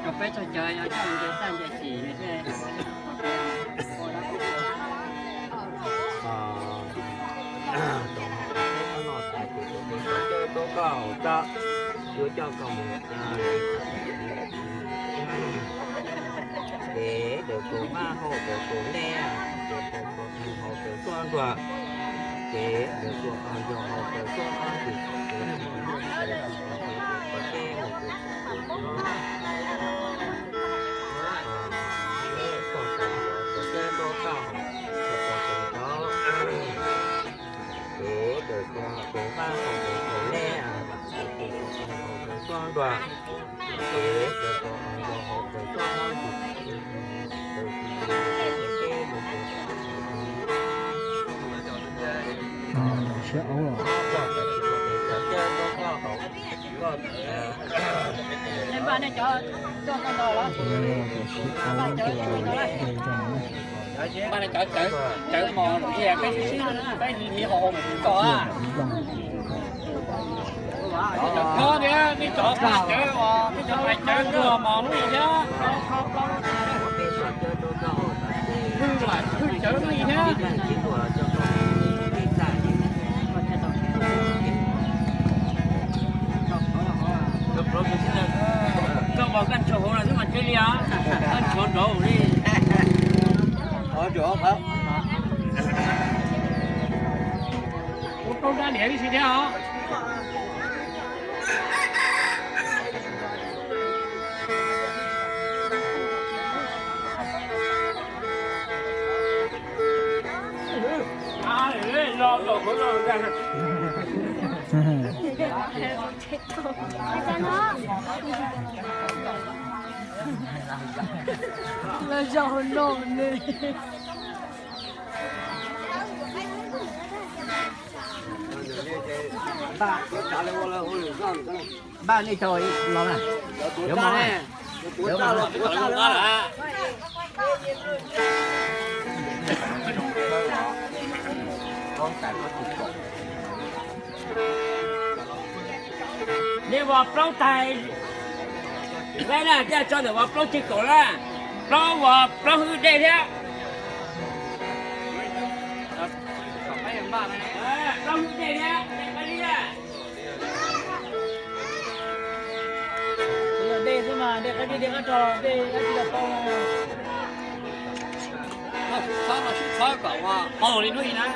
Rau peb txog cawv yog coj nce txaj nce xim thiab. Tus hauv peb txhob noj tas ces tus cawv tuaj koj hauv txaj, yuav coj koj mus. Ces tus tus mab hau tus tus lej, ces tus tus hau tus xuab nruas, ces tus tus yau hau tus xuab qab tus tus tus tus tus tus tus tus tus tus Siab aub los. Npaj nej cov coj tau los. Npaj nej cov cawv mos peb sib sib peb hniv hauv mus tsis tau. Cov tias nej cov pais cawv os, nej cov pais cawv ntuag mos lub thiab. Hwj lam hwj cawv lub thiab. Koj mos koj nchuav hauv no xwb mas thiaj li os, koj nchuav nraud li. Ua rau dab niam ib si thiab os. Lawv zaum no ne. Npaj nej cov los na. Cov tuav txaj, tuav txaj lawm. Nej vos plaub taig, ib na thiaj tso ntawm vos plaub tseg kaum na. Plaub vos plaub hwj dej thiab. Plaub hwj dej thiab, dej qab zib na. Yog dej xwb mas dej qab zib dej qab rog dej qab zib los tau. Sib txhawb no sib txhawb kom ua qaug li hnub i na.